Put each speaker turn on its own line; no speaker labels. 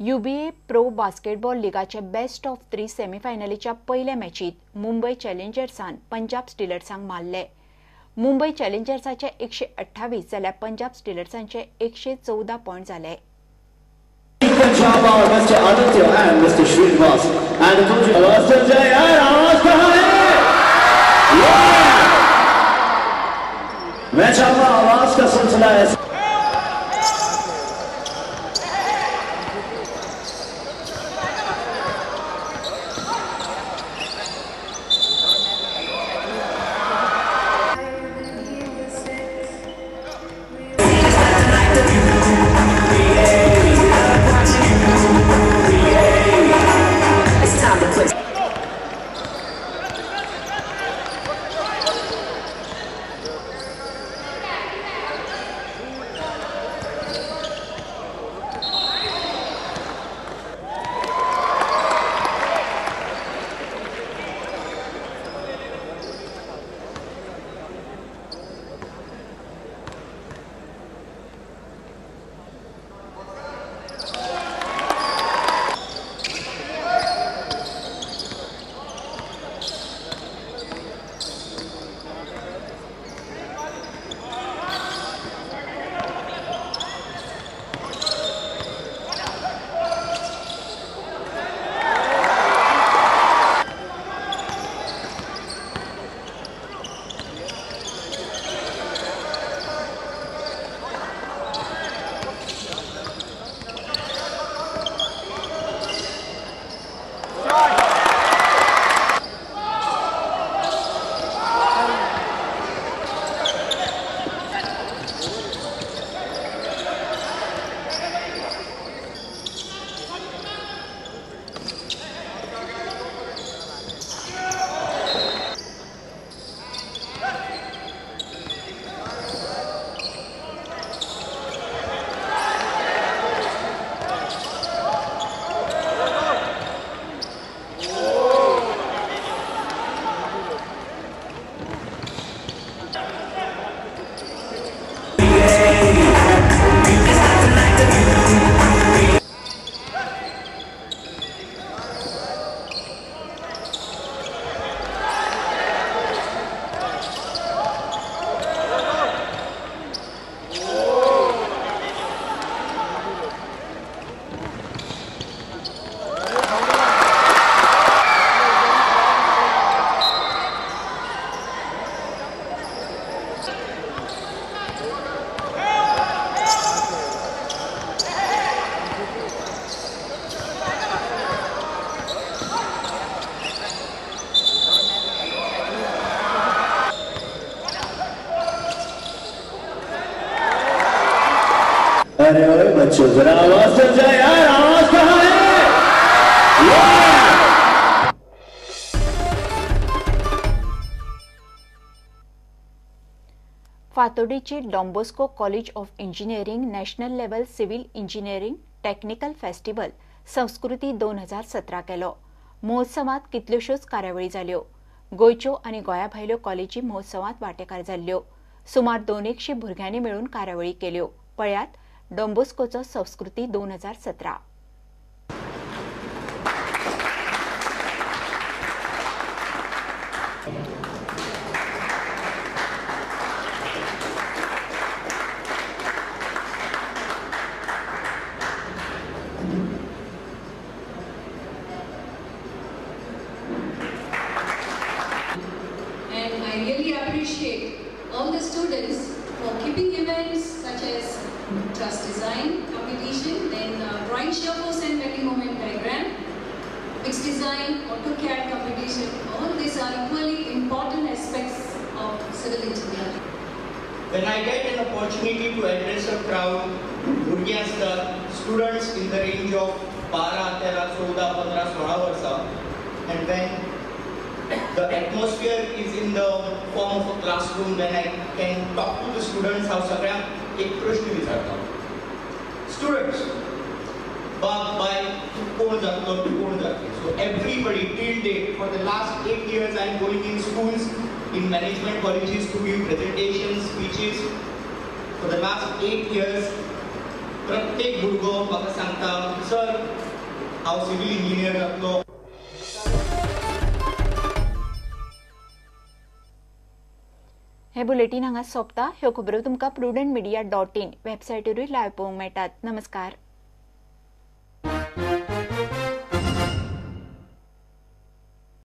यूबीए pro basketball लिगाचे best of 3 सेमीफायनलीच्या पयल्या मॅचीत मुंबय चॅलेंजर्सान पंजाब स्टिलर्सांक मारले. मुंबय चॅलेंजर्साचे 128 जाल्यार पंजाब स्टिलर्सांचे 114 पॉयंट जाले.
Punjab are Mr. Aditya and Mr. Srinivas. And the coach आवाज चल जाए यार, आवाज कहाँ है? मैं चाहूंगा आवाज का सिलसिला है. अरे ओए बच्चों, जरा आवाज चल जाए यार, आवाज कहाँ है?
फातोर्डेची Don Bosco college of engineering national level civil engineering technical festival Sanskriti 2017 केलो. महोत्सवात कितल्योश्योच कार्यावळी जाल्यो. गोंयच्यो आनी गोंया भायल्यो कॉलेजी महोत्सवात वांटेकार जाल्ल्यो. सुमार 200 भुरग्यांनी मेळून कार्यावळी केल्यो. पळयात डॉन बॉस्कोचो संस्कृती 2017.
And I really appreciate all the students for keeping events such as truss design competition, then drawing shear force and bending moment diagram, mixed design, AutoCAD competition. All these are equally important aspects of civil engineering.
When I get an opportunity to address a crowd, भुरगीं आसतात, students in the range of 12, 13, 14, 15, 16 वर्सां, and when the atmosphere is in the form of a classroom, when I can talk to the students, हांव सगळ्यांक एक प्रश्न विचारता. Students, बाप बाय तूं कोण जातलो, तूं कोण जातली? So everybody till date for the last 8 years I am going in schools, in management colleges to give presentations, speeches. For the last 8 years प्रत्येक भुरगो म्हाका सांगता, सर हांव सिव्हील इंजिनियर जातलो.
हे बुलेटीन हांगा सोंपता. ह्यो खबरो तुमकां prudentmedia.in वेबसायटीरूय लायव्ह पळोवंक मेळटात. नमस्कार.